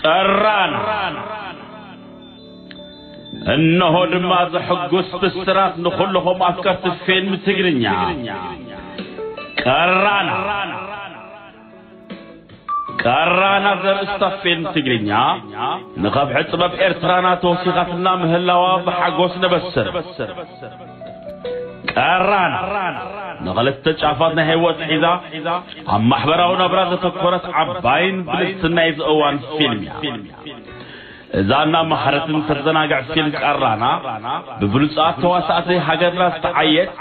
ቀራና። እነሆ ድማ ዘሕጉስ ብስራት ንኹልኹም ኣፍቀርቲ ፊልም ትግርኛ። ቀራና። ቀራና ዘርእስታ ፊልም ትግርኛ ንኸብሒ ጥበብ ኤርትራና ተወሲኻትና ምህላዋ ብሓጎስ ነበስር። ቀራና ንኽልተ ጫፋት ናይ ህይወት ሒዛ ኣብ ማሕበራዊ ናብራ ዘተኮረት ዓባይን ብልጽትን ናይዚ እዋን ፊልም እያ። እዛ እናመሃረትን ተዘናግዕ ፊልም ቀራና ብብሉጻት ተዋሳእቲ ሃገርና ዝተዓየት፣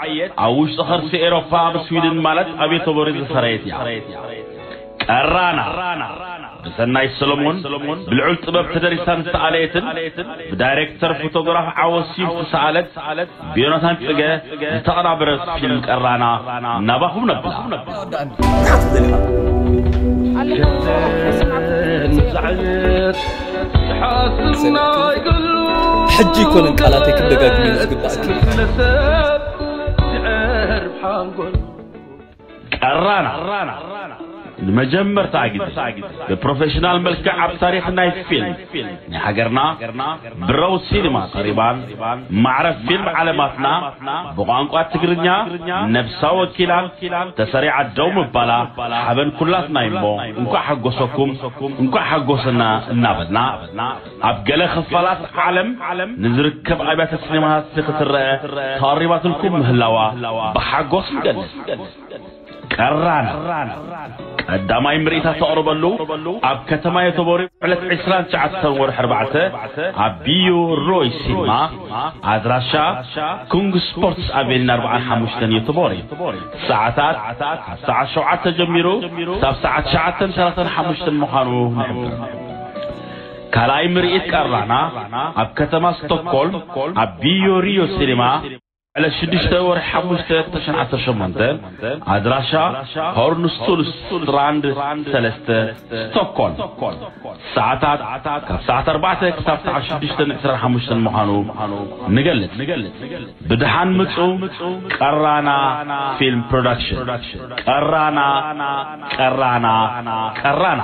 ኣብ ውሽጢ ኸርሲ ኤሮፓ ኣብ ስዊድን ማለት ኣብ ዮቶቦሪ ዝፈረየት እያ። ቀራና ብሰናይ ሰሎሞን ብልዑል ጥበብ ተደሪሳን ዝተኣለየትን ብዳይሬክተር ፎቶግራፍ ዓወት ስዩም ዝተሳእለት ብዮናታን ጽገ ዝተቐናበረት ፊልም ቀራና ናባኹም ነብላ። ሕጂ ኣይኮነን ቃላተይ ክደጋግም እዩ ዝግባእኪ። ቀራና ንመጀመርታ ግዜ ብፕሮፌሽናል መልክዕ ኣብ ታሪኽ ናይ ፊልም ናይ ሃገርና ብረው ሲኒማ ቀሪባን ማዕረ ፊልም ዓለማትና ብቋንቋ ትግርኛ ነብሳ ወኪላን ተሰሪዓ ደው ምባላ ሓበን ኩላትና እዩ እሞ እንኳዕ ሓጎሰኩም እንኳዕ ሓጎሰና እናበልና ኣብ ገለ ክፋላት ዓለም ንዝርከብ ኣብያተ ሲኒማታት ክትረአ ተቐሪባትልኩም ምህላዋ ብሓጎስ ንገልጽ። ቀራና ቀዳማይ ምርኢታ ተቕርበሉ ኣብ ከተማ ዮቶቦሪ ዕለት ዕስራን ትሽዓተን ወርሒ ኣርባዕተ ኣብ ቢዩ ሮይ ሲኒማ ኣድራሻ ኩንግ ስፖርትስ ኣቬኒን ኣርባዓን ሓሙሽተን ዮቶቦሪ ሰዓታት ካብ ሰዓት ሸውዓተ ጀሚሩ ክሳብ ሰዓት ትሽዓተን ሰላሳን ሓሙሽተን ምዃኑ ንሕብር። ካልኣይ ምርኢት ቀራና ኣብ ከተማ ስቶክሆልም ኣብ ቢዮ ሪዮ ሲኒማ ዕለት ሽዱሽተ ወርሒ ሓሙሽተ ክልተ ሽሕን ዓሰርተ ሸሞንተ ኣድራሻ ሆርንስቱል ስትራንድ ሰለስተ ስቶክሆልም ሰዓታት ካብ ሰዓት ኣርባዕተ ክሳብ ሰዓት ሽዱሽተ ዕስራን ሓሙሽተን ምዃኑ ንገልጽ። ብድሓን ምጹ። ቀራና ፊልም ፕሮዳክሽን። ቀራና ቀራና ቀራና